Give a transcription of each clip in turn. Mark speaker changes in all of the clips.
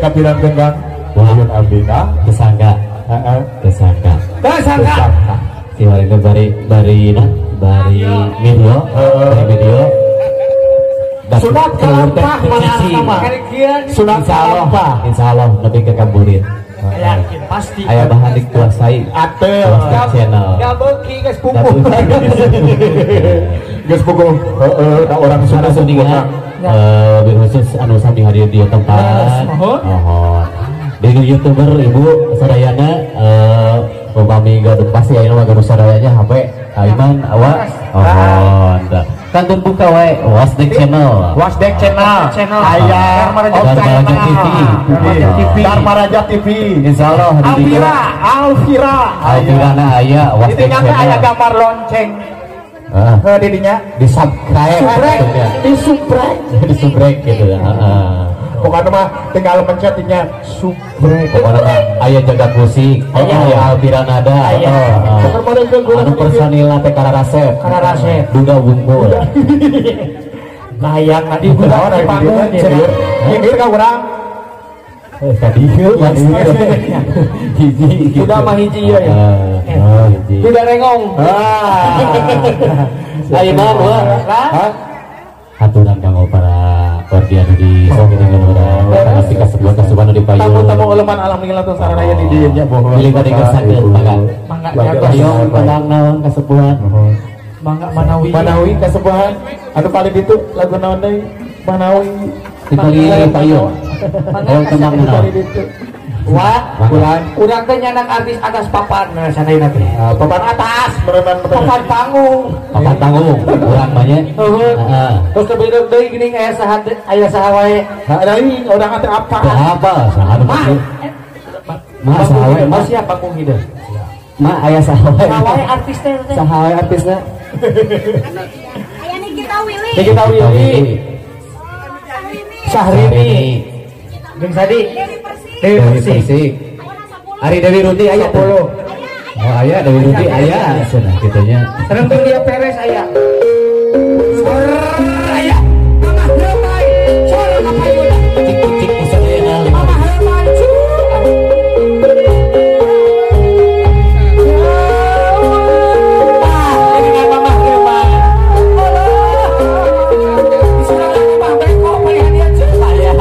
Speaker 1: Kapiran tembang Wayun Abina
Speaker 2: kesangka kesangka
Speaker 1: kesangka
Speaker 2: si warga bari bari nah bari medio bari medio
Speaker 1: sunat kalampah mana sunat kalampah
Speaker 2: insyaallah lebih ke kaburin
Speaker 3: yakin pasti
Speaker 2: aya bahan dikuasai
Speaker 1: atel
Speaker 2: channel
Speaker 3: gabeuki geus pupuh
Speaker 1: geus pupuh heeh da orang Sunda
Speaker 2: Sundingan lebih khusus anu sami hadir di tempat mohon di youtuber ibu sadayana upami gaduh pasti ayeuna mah gaduh sadayanya HP Aiman awa mohon kantun buka wae Wasdek channel
Speaker 1: Wasdek channel aya
Speaker 2: Dharmaraja TV
Speaker 1: Dharmaraja TV
Speaker 2: insyaallah
Speaker 1: Alfira Alfira
Speaker 2: Alfira na aya Wasdek channel
Speaker 1: aya gambar lonceng ke didinya
Speaker 2: di subscribe
Speaker 1: di subrek
Speaker 2: di subrek gitu ya
Speaker 1: pokoknya mah tinggal pencetnya subrek
Speaker 2: pokoknya mah aya jaga musik aya Alfira Nada anu personil teh kararasep
Speaker 3: kararasep
Speaker 2: duga wungkul
Speaker 3: layang di panggung
Speaker 1: minggir ka urang
Speaker 2: tadi hiji
Speaker 3: udah mah hiji ya tidak rengong
Speaker 2: ayo mah haturan kanggo para wargi anu di sakitu urang pasti kasepuhan kasuban di payung
Speaker 1: tamu-tamu uleman alhamdulillah tuh sararaya di dieu nya bohong
Speaker 2: pilih bade kesakeun mangga
Speaker 3: mangga
Speaker 2: ayo tentang naon kasepuhan
Speaker 3: mangga manawi
Speaker 1: manawi kasepuhan anu paling ditu lagu naon deui manawi
Speaker 2: dipali payung oh tembang naon
Speaker 3: wah urang teh nyanak artis atas papan sanayna teh
Speaker 1: papan atas meureunan
Speaker 3: papan panggung
Speaker 2: papan panggung urang mah nya heeh
Speaker 3: terus teh beda deui geuning aya saha aya saha wae
Speaker 1: deui urang teh apa
Speaker 2: apa saha nu mah saha wae
Speaker 3: mah siapa panggung hideung
Speaker 2: mah aya saha wae
Speaker 3: saha wae artis teh
Speaker 2: saha wae artisna
Speaker 4: aya Nikita Willy
Speaker 3: Nikita Willy Syahrini jeung Sadi Dewi
Speaker 2: Persik. Ari Dewi Ruti aya 10. Oh aya Dewi Ruti aya cenah kitu nya.
Speaker 3: Sareng Dewi Perez aya. Aya. Mamah Remai, sora ka payuna.
Speaker 2: Cik-cik sadayana.
Speaker 3: Mamah Remai. Ini Mamah Remai. Disuruh Mamah beko palihan dia ceuk aya.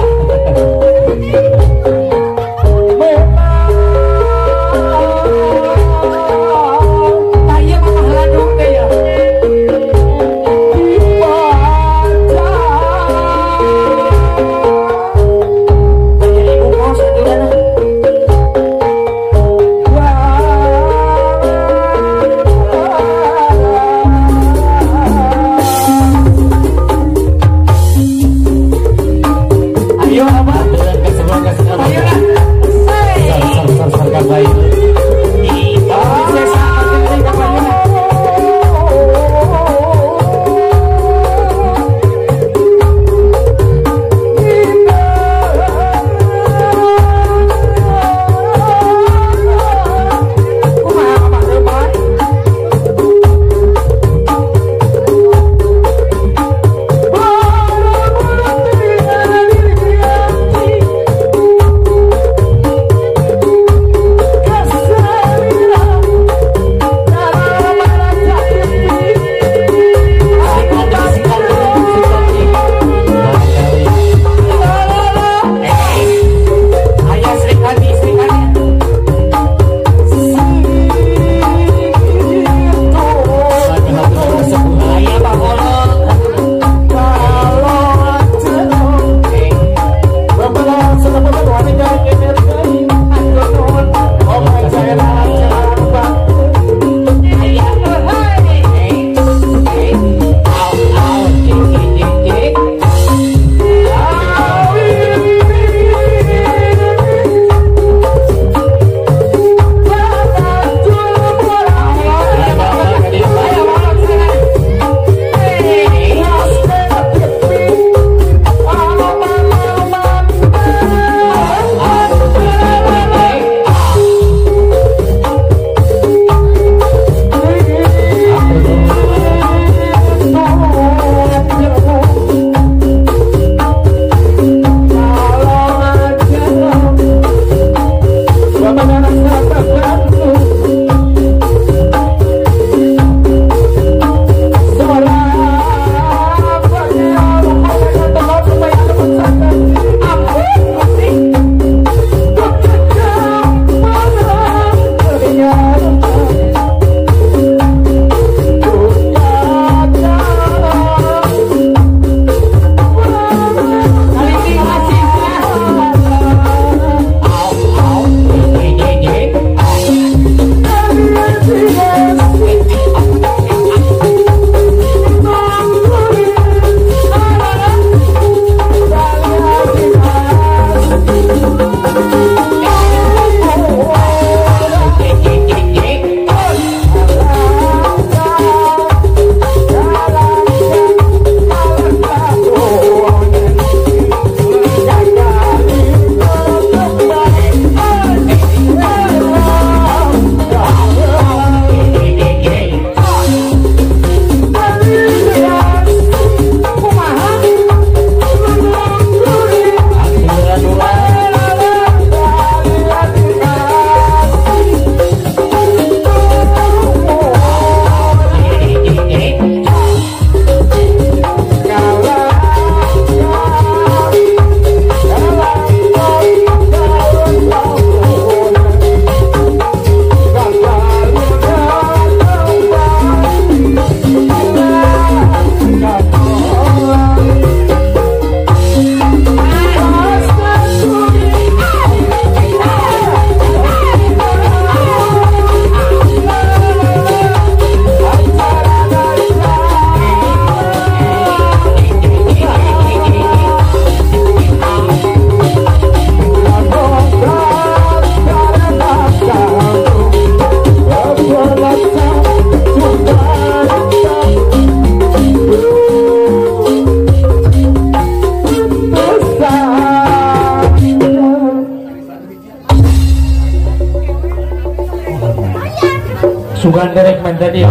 Speaker 3: Sugan derek man tadi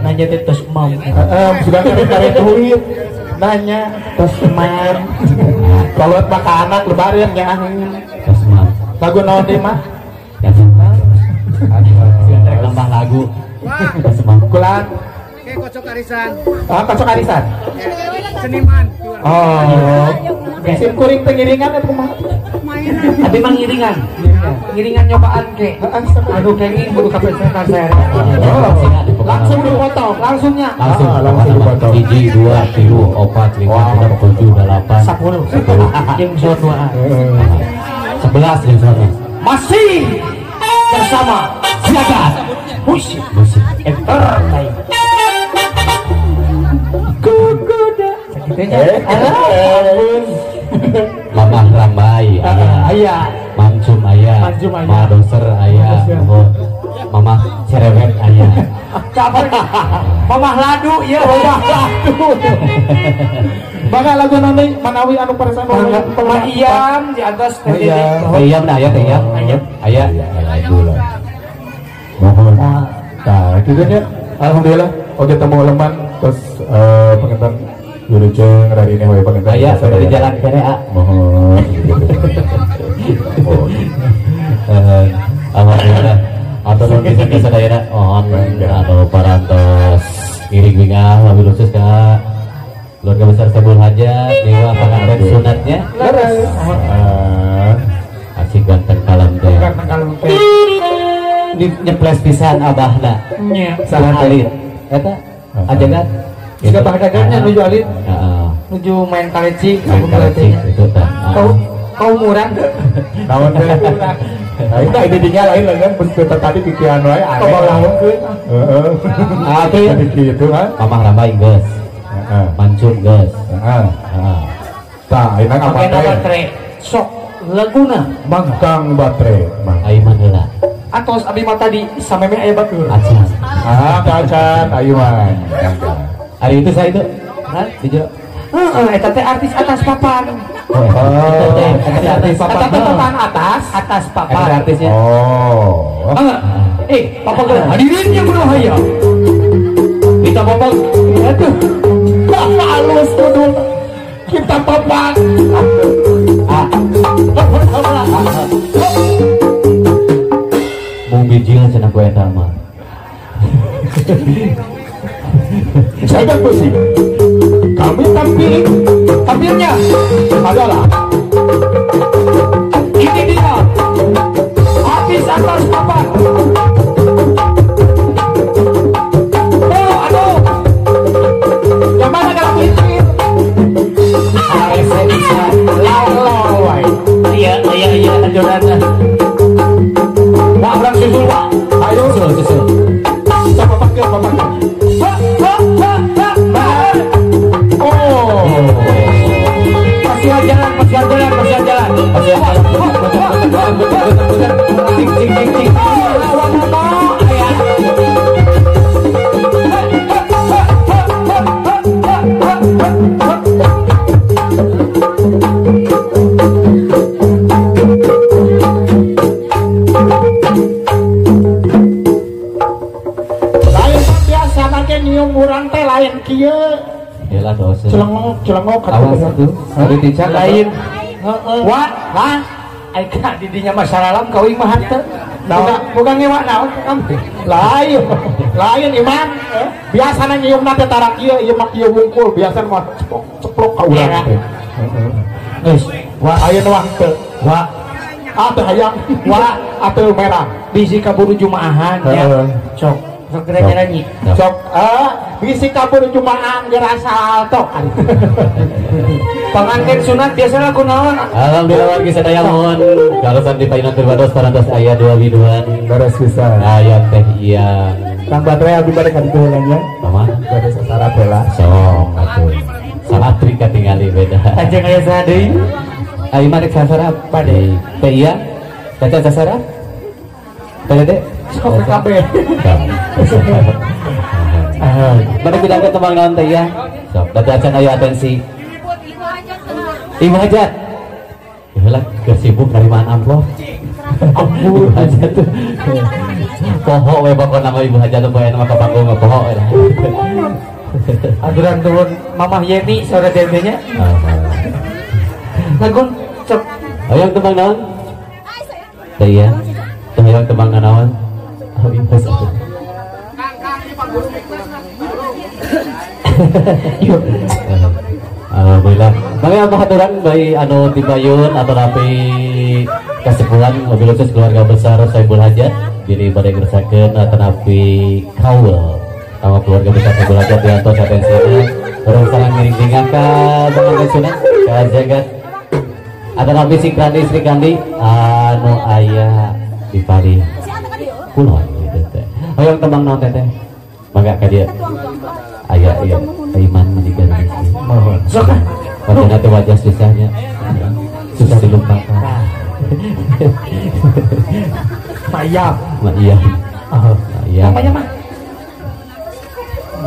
Speaker 3: nanya teh tos mam.
Speaker 1: Heeh, sugan derek duit. Nanya tos mam. Kalau maka anak lebaran ya.
Speaker 2: Tos mam.
Speaker 1: Lagu naon deui mah?
Speaker 2: Sugan derek nambah lagu. Tos mam.
Speaker 1: Kulan.
Speaker 5: Kocok arisan.
Speaker 1: Ah, kocok arisan.
Speaker 5: Seniman.
Speaker 1: Oh. Sim kuring pengiringan atau kumaha?
Speaker 3: Abi mah ngiringan. Ngiringan nyobaan ke. Aduh kenging kudu kapesetan saya.
Speaker 1: Langsung dipotong, langsungnya.
Speaker 2: Langsung dipotong. 1 2 3 4 5 6 7 8 10.
Speaker 3: Jeung son 2.
Speaker 2: 11 jeung son.
Speaker 3: Masih bersama Siaga Musik
Speaker 2: Musik
Speaker 3: Entertainment. Kukuda. Sakitnya.
Speaker 2: Mamah Rambai aya, Mancum aya, Madoser aya, Mamah Cerewet aya.
Speaker 3: Mamah Ladu ya, Mamah Ladu.
Speaker 1: Maka lagu nanti manawi anu paresan
Speaker 3: Mamah Iyam di atas teh.
Speaker 2: Iyam nah aya teh Iyam. Aya.
Speaker 1: Mohon. Nah, kitu nya. Alhamdulillah oge temu leman terus pengentan Wilujeng radine we panginten.
Speaker 2: Aya dari jalan kene a.
Speaker 1: Mohon.
Speaker 2: Alhamdulillah. Atau nuhun pisan ka sadayana. Mohon anu parantos ngiring bingah wabil khusus ka keluarga besar Sabul Hajat dewa panganten sunatnya.
Speaker 1: Leres.
Speaker 2: Asik ganteng kalem teh.
Speaker 3: Ganteng kalem teh.
Speaker 2: Nyeples pisan abahna.
Speaker 3: Nya.
Speaker 2: Salah alit. Eta ajagan
Speaker 3: jika bahaganya nuju alit, nuju main kaleci,
Speaker 2: itu tah.
Speaker 3: Kau murah,
Speaker 1: naon teh? Nah itu ide dinya lain lah kan, bercerita tadi pikiran wae aneh.
Speaker 3: Kau lawan keun.
Speaker 1: Heeh.
Speaker 2: Ah tuh
Speaker 1: gitu kan.
Speaker 2: Mamah Rambai geus. Mancum geus.
Speaker 1: Heeh. Tah, ayeuna apa teh?
Speaker 3: Sok laguna
Speaker 1: Mang Kang Batre.
Speaker 2: Aiman heula.
Speaker 3: Atos abi mah tadi sameme aya batur.
Speaker 2: Acan.
Speaker 1: Ah, acan Aiman.
Speaker 2: Hari itu saya itu, hah? Di jero.
Speaker 3: Heeh, eta teh artis atas papan.
Speaker 2: Oh, eta
Speaker 1: artis papan.
Speaker 3: Eta teh papan atas, atas papan.
Speaker 2: Eta artisnya.
Speaker 1: Oh.
Speaker 3: Eh, papan geus hadirin yang kudu hayang. Kita papan. Aduh.
Speaker 1: Halus kudu. Kita papan.
Speaker 2: Ah. Mung bijil cenah ku eta mah.
Speaker 1: Saya pusing. Kami tampil,
Speaker 3: tampilnya
Speaker 1: adalah
Speaker 3: ini dia artis atas papan. Oh, aduh,
Speaker 1: yang mana kalau itu?
Speaker 3: Iya, iya, iya, anjuran. Wah, orang susul, wah.
Speaker 1: Ayo,
Speaker 2: susul, susul.
Speaker 1: Siapa panggil, bapak?
Speaker 3: Jalan, masih jalan, masih jalan. Cing, cing, cing, cing.
Speaker 1: Lain biasa make nyium urang teh lain kieu. Celengok, celengok
Speaker 2: awas itu.
Speaker 3: Lain. Wah, wah. Aika didinya masyarakat kau mah henteu.
Speaker 1: Bukan ngewa naon lain. Lain iman. Biasana nyiumna teh tara kieu, ieu mah kieu wungkul, biasana mah ceplok ceplok ka urang teh.
Speaker 3: Geus,
Speaker 1: wah ayeuna wah teu.
Speaker 3: Wah,
Speaker 1: ah teu hayang. Wah, atuh merah.
Speaker 3: Bisi kaburu jumaahan ya. Sok, sok kira-kira nyi.
Speaker 1: Sok, bisi kaburu jumaahan gerasa altok.
Speaker 3: Pengantin sunat biasanya lagu naon?
Speaker 2: Alhamdulillah wargi sadaya mohon kalesan di payunan terbados parantos aya dua widuan.
Speaker 1: Beres pisan.
Speaker 2: Aya teh iya.
Speaker 1: Kang Batre abdi bade ka ditu heula nya.
Speaker 2: Mama
Speaker 1: bade sasarap heula.
Speaker 2: Sok atuh. Salatri katingali beda.
Speaker 3: Ajeng aya saha deui?
Speaker 2: Ayo mah rek sasarap
Speaker 3: bade.
Speaker 2: Teh iya. Caca sasarap? Teh Dede?
Speaker 1: Sok kabeh.
Speaker 2: Bade bidang ke tembang naon teh iya? Sok, dadi acan aya atensi. Ibu Hajat. Yalah, kesibuk narimaan amplop. Ibu Hajat tuh. Poho we pokona mah Ibu Hajat poe mah ka panggung poho we lah.
Speaker 3: Aturan turun Mamah Yeni sore dendenya. Lagun cek.
Speaker 2: Hayang tembang naon? Teh ya. Teh hayang tembang naon? Oh iya. Alhamdulillah. Mangga pahaturan bayi anu tibayun atau rapi kesepuhan mobil khusus keluarga besar Sohibul Hajat jadi pada ngersakeun atanapi kaul sama keluarga besar Sohibul Hajat diantos atensina urang sareng ngiring-ngiringan ka Bang Sunan ka jagat atanapi Sri Srikandi anu aya di Pari Kulon gitu teh. Hoyong tembang naon teh? Mangga ka dieu. Aya ieu iman menikah
Speaker 3: mohon. Sok ah.
Speaker 2: Wajahnya teh wajah susahnya. Susah dilupakan.
Speaker 3: Mayam.
Speaker 2: Iya. Iya.
Speaker 3: Namanya mah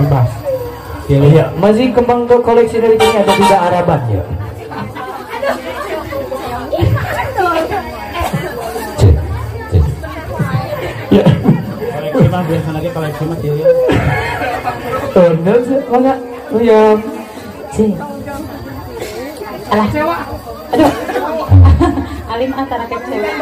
Speaker 1: bebas.
Speaker 3: Iya, masih kembang ke koleksi dari sini atau tidak Araban ya?
Speaker 1: Ya. Koleksi mah biasa lagi koleksi mah kieu.
Speaker 3: Bener sih, mangga. Iya.
Speaker 4: C. Alah. Aduh. Alim antara cewek.